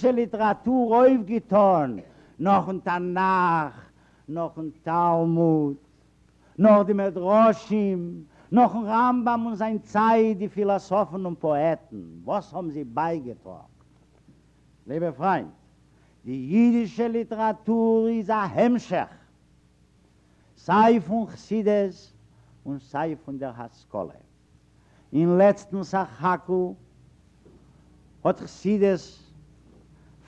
אידישע ליטעראטור אויפגעטאן נאכן תנך, נאכן תלמוד, נאך די מדרשים, נאכן רמב"ם און זיין צייט, די פילאסאפן און פאעטן, וואס האבן זיי בייגעטראגן? ליבע פריינט, די אידישע ליטעראטור איז א המשך סיי פון חסידות און סיי פון דער השכלה. אין לעצטן סך הכל האט חסידות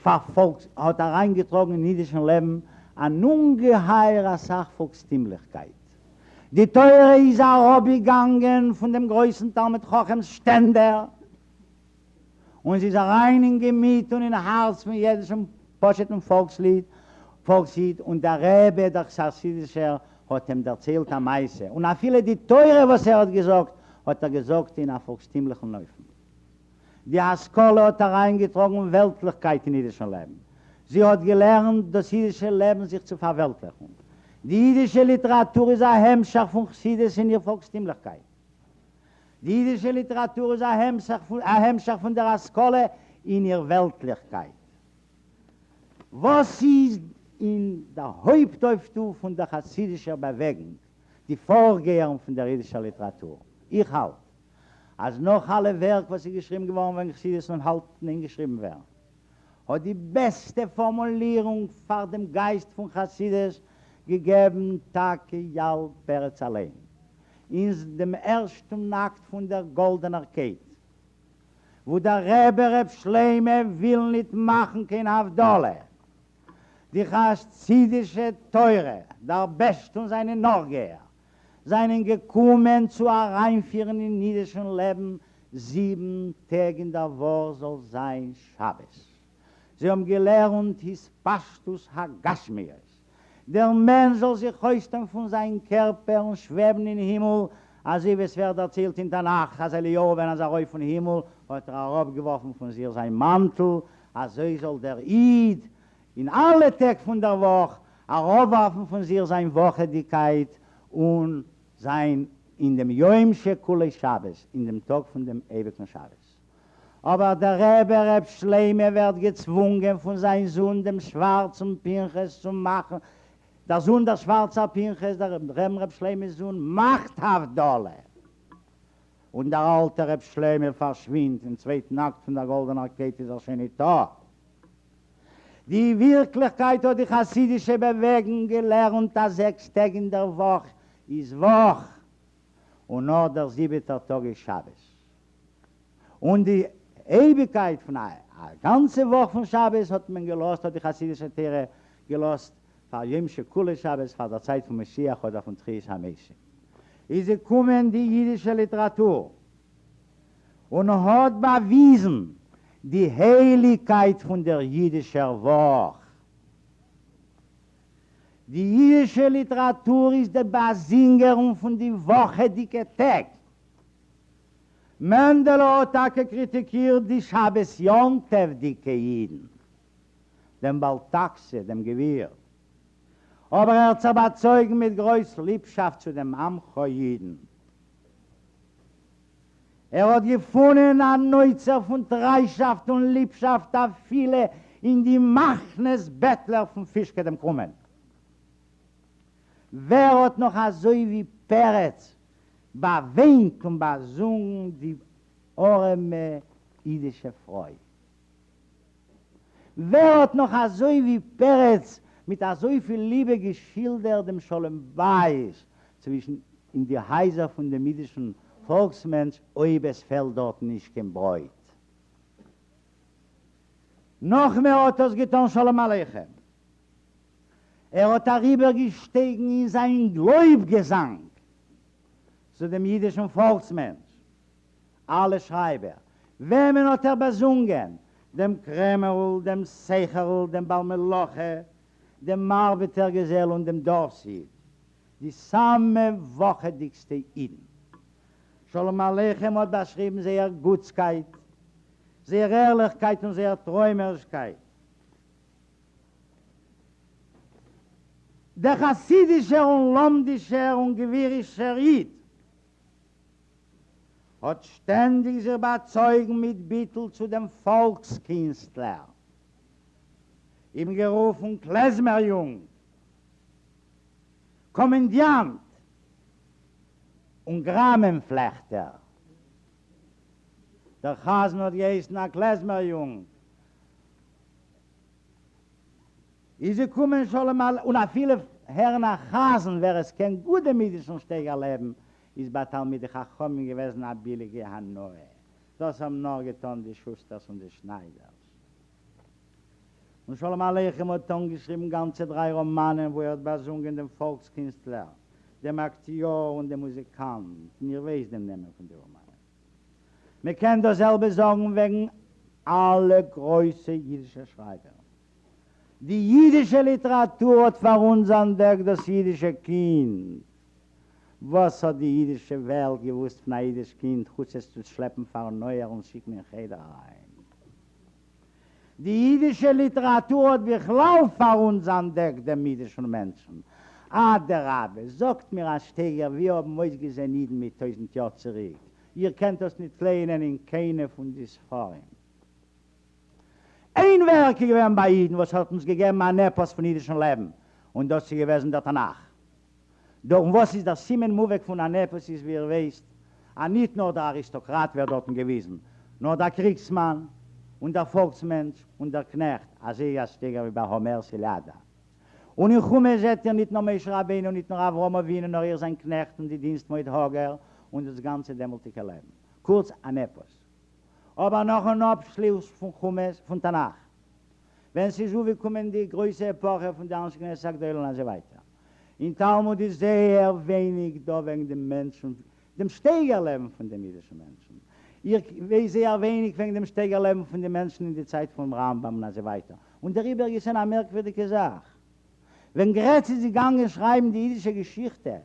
פארפאלקס האט אריינגעטראגן אין אידישן לעבן אן אומגעהייער אסאך פאלקסטימליכקייט. די תורה איז אראפגעגאנגען פון דעם גרויסן תלמיד חכם'ס שטענדער און זי איז אריין אין געמיט און אין הארץ פון יעדן פשוט'ן פאלקסליד, פאלקס-איד, און דער רבי דער חסידישער האט אים דערציילט א מעשה, און אפילו די תורה וואס ער האט געזאגט האט ער געזאגט אין א פאלקסטימליכן אופן. די השכלה האט אריינגעטראגן וועלטליכקייט אין אידישן לעבן, זי האט געלערנט דאס אידישע לעבן זיך צו פארוועלטליכן. די אידישע ליטעראטור איז א המשך פון חסידות אין איר פאלקסטימליכקייט. די אידישע ליטעראטור איז א המשך פון דער השכלה אין איר וועלטליכקייט. וואס איז אין דער הויפט אויפטו פון דער חסידישער באוועגונג, די פארגייערין פון דער אידישער ליטעראטור? איך האלט אז נאך אלע ווערק וואס איז געשריבן געווארן וועגן חסידות און האלטן אין געשריבן ווערן, האט די בעסטע פארמולירונג פאר דעם גייסט פון חסידות געגעבן טאקע י.ל. פרץ אליין אין דעם ערשטן אקט פון דער גאלדענער קייט, וואו דער רבי ר' שלמה וויל ניט מאכן קיין הבדלה, די חסידישע תורה, דער בעש"ט און זיינע נאכגייער, זיינען געקומען צו אריינפירן אין אידישן לעבן זיבן טעג אין דער וואך זאל זיין שבת. זיי האבן געלערנט התפשטות הגשמיות, דער מענטש זאל זיך אויסטון פון זיין קערפער און שוועבן אין הימל, אזוי ווי עס ווערט דערציילט אין תנך אז אליהו ווען ער איז ארויף פון הימל האט ער אראפגעווארפן פון זיך זיין מאנטל, אזוי זאל דער איד אין אלע טעג פון דער וואך אראפווארפן פון זיך זיין וואכעדיגקייט און זיין אין דעם יום שכולו שבת, אין דעם טאג פון דעם אייביגן שבת. אבער דער רבי ר' שלמה ווערט געצוואונגען פון זיין זון דעם שווארצן פנחס צו מאכן, דער זון דער שווארצער פנחס, דער רבי'ן ר' שלמה'ס זון, מאכט הבדלה, און דער אלטער ר' שלמה פארשווינדט, אין צווייטן אקט פון דער גאלדענער קייט איז ער שוין ניטא. די ווירקליכקייט האט די חסידישע באוועגונג געלערנט אז זעקס טעג אין דער וואך איז וואך, און נאר דער זיבעטער טאג איז שבת. און די אייביגקייט פון א גאנצע וואך פון שבת האט מען געלאזט, האט די חסידישע תורה געלאזט פאר יום שכולו שבת, פאר דער צייט פון משיח אדער פון תחיית המתים. איז געקומען די אידישע ליטעראטור און האט באוויזן די הייליגקייט פון דער אידישער וואך. די אידישע ליטעראטור איז די באזינגערין פון די וואכעדיגע טעג. מענדעלע האט טאקע קריטיקירט די שבת יום טוב'דיגע אידן, דעם בעל טאקסע, דעם גביר, אבער ער האט זיך באצויגן מיט גרויס ליבשאפט צו דעם עמך אידן. ער האט געפונען אן אוצר פון טריישאפט און ליבשאפט אפילו אין די מחנות בעטלער פון פישקע דעם קרומען. ווער האט נאך אזוי ווי פרץ באוויינט און באזונגן די ארעמע אידישע פרוי? ווער האט נאך אזוי ווי פרץ מיט אזויפיל ליבע געשילדערט דעם שלום בית צווישן אין די הייזער פון דעם אידישן פאלקסמענטש אויב עס פעלט דארטן נישט קיין ברויט? נאך מער האט עס געטאן שלום עליכם, ער האט אריבערגעשטייגן אין זיין לויב-געזאנג צו דעם אידישן פאלקסמענטש. אלע שרייבער. וועמען האט ער באזונגען? דעם קרעמערל, דעם סוחר'ל, דעם בעל מלאכה, דעם ארבעטער געזעל און דעם דארפס-איד. די סאמע וואכעדיגסטע אידן. שלום עליכם האט באשריבן זייער גוטסקייט, זייער ערליכקייט און זייער טרוימערישקייט. דער חסידישער און לומדישער און גבירישער איד האט שטענדיג זיך באצויגן מיט ביטול צו דעם פאלקס-קינסטלער. אים גערופן קלעזמער יונג, קאמעדיאנט און גראמען פלעכטער. דער חזן האט געהייסן א קלעזמער יונג. איז געקומען שלום על און אפילו הערן א חזן ווער עס קען גוט דעם אידישן שטייגער לעבן איז ביי תלמידי חכמים געוועזן א ביליגע הנאה. דאס האבן נאר געטאן די שוסטערס און די שניידערס. און שלום עליכם האט אנגעשריבן גאנצע דריי ראמאנען וואו ער האט באזונגען דעם פאלקס-קינסטלער, דעם אקטיאר און דעם מוזיקאנט, און איר ווייסט די נעמען פון די ראמאנען. מען קען דאס זעלבע זאגן וועגן אלע גרויסע אידישע שרייבער. די אידישע ליטעראטור האט פאר אונז אנטדעקט דאס אידישע קינד. וואס האט די אידישע וועלט געוואוסט פון א אידיש קינד חוץ עס צו שלעפן פארן אויער און שיקן אין חדר אריין? די אידישע ליטעראטור האט בכלל פאר אונז אנטדעקט דעם אידישן מענטשן. אדרבה, זאגט מיר א שטייגער ווי האבן אויסגעזען אידן מיט טויזנט יאר צוריק? איר קענט דאס ניט לייענען אין קיינע פון די ספרים. איין ווערק איז געווען ביי אידן וואס האט אונז געגעבן אן עפאס פון אידישן לעבן, און דאס איז געוועזן דער תנך. דא און וואס איז דער סימן מובהק פון אן עפאס איז ווי איר ווייסט אז ניט נאר דער אריסטאקראט ווערט דארטן געוויזן, נאר דער קריגסמאן, און דער פאלקסמענטש, און דער קנעכט, אזוי א שטייגער ווי ביי האמער'ס איליאדא. און אין חומש זעט איר ניט נאר משה רבינו, ניט נאר אברהם אבינו, נאר אויך זיין קנעכט און די דינסטמויד הגר, און דאס גאנצע דעמאלטיקע לעבן. קורץ, אן עפאס. אבער נאכן אפשלוס פון חומש, פון תנך, ווען ס'איז אויפגעקומען די גרויסע עפאכע פון די אנשי כנסת הגדולה און אזוי ווייטער, אין תלמוד איז זייער ווייניג דא וועגן דעם מענטשן, דעם שטייגער לעבן פון דעם אידישן מענטשן. איר ווייסט זייער ווייניג וועגן דעם שטייגער לעבן פון די מענטשן אין די צייט פונעם רמב"ם און אזוי ווייטער. און דעריבער איז געשען א מערקווירדיגע זאך. ווען גרעץ איז געגאנגען שרייבן די אידישע געשיכטע,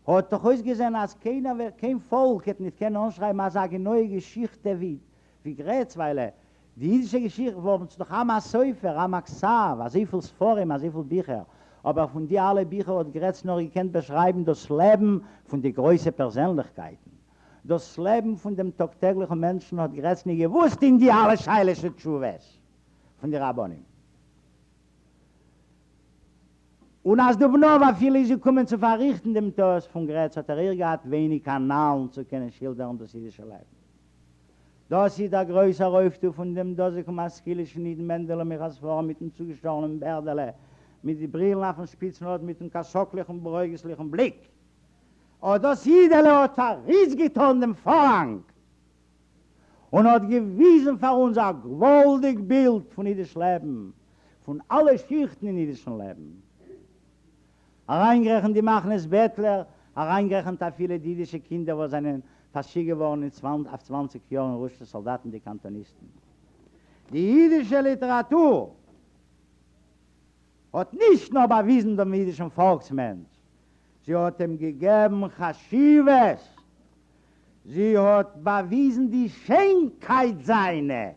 האט דאך אויסגעזען אז קיינער, קיין פאלק וועט ניט קענען אנשרייבן אזא גענויע געשיכטע ווי גרעץ, ווייל די אידישע געשיכטע ווארום ס'איז דאך עם הספר, עם הכתב, אזויפיל ספרים, אזויפיל ביכער, אבער פון די אלע ביכער האט גרעץ נאר געקענט באשרייבן דאס לעבן פון די גרויסע פערזענליכקייטן. דאס לעבן פון דעם טאג-טעגליכן מענטשן האט גרעץ ניט געוואוסט אין די אלע שאלות ותשובות פון די רבנים. און אז דובנאוו אפילו איז געקומען צו פארריכטן דעם טעות פון גרעץ האט ער אויך געהאט ווייניג אנאלן צו קענען שילדערן דאס אידישע לעבן. דאָס איז דער גרויסער אויפטו פון דעם דאָזיקן משכילישן אידן מענדעלע מוכר ספרים מיטן צוגעשאָרענעם בערדעלע, מיט די ברילן אויפן שפּיץ נאָז, מיטן קאַסאָקלעכן ברוגזלעכן בליק. אָט דאָס אידעלע האָט אַ ריס געטאָן דעם פאָרהאַנג און האָט געוויזן פאַר אונז אַ גוואַלדיק בילד פון אידיש לעבן, פון אַלע שיכטן אין אידישן לעבן. אריינגערעכנט די מחנות בעטלער, אריינגערעכנט אפילו די אידישע קינדער וואס זענען פארשיקט געווארן אויף צוואנציג יאר אין רוסישע סאלדאטן די קאנטאניסטן. די אידישע ליטעראטור האט נישט נאר באוויזן דעם אידישן פאלקסמענטש, זי האט אים געגעבן חשיבות, זי האט באוויזן די שיינקייט זיינע,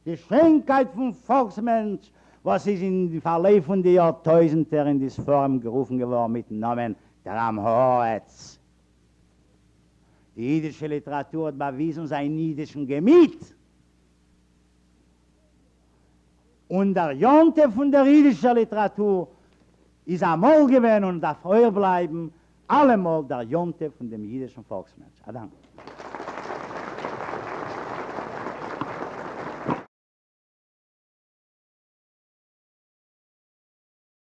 די שיינקייט פון פאלקסמענטש וואס איז אין פארלויף פון די יארטויזנטער אין די ספרים גערופן געווארן מיטן נאמען דער עם הארץ. די אידישע ליטעראטור האט באוויזן זיין אידישן געמיט, און דער יום טוב פון דער אידישער ליטעראטור איז אמאל געווען און דארף אויך בלייבן אלעמאל דער יום טוב פון דעם אידישן פאלקסמענטש. א דאנק.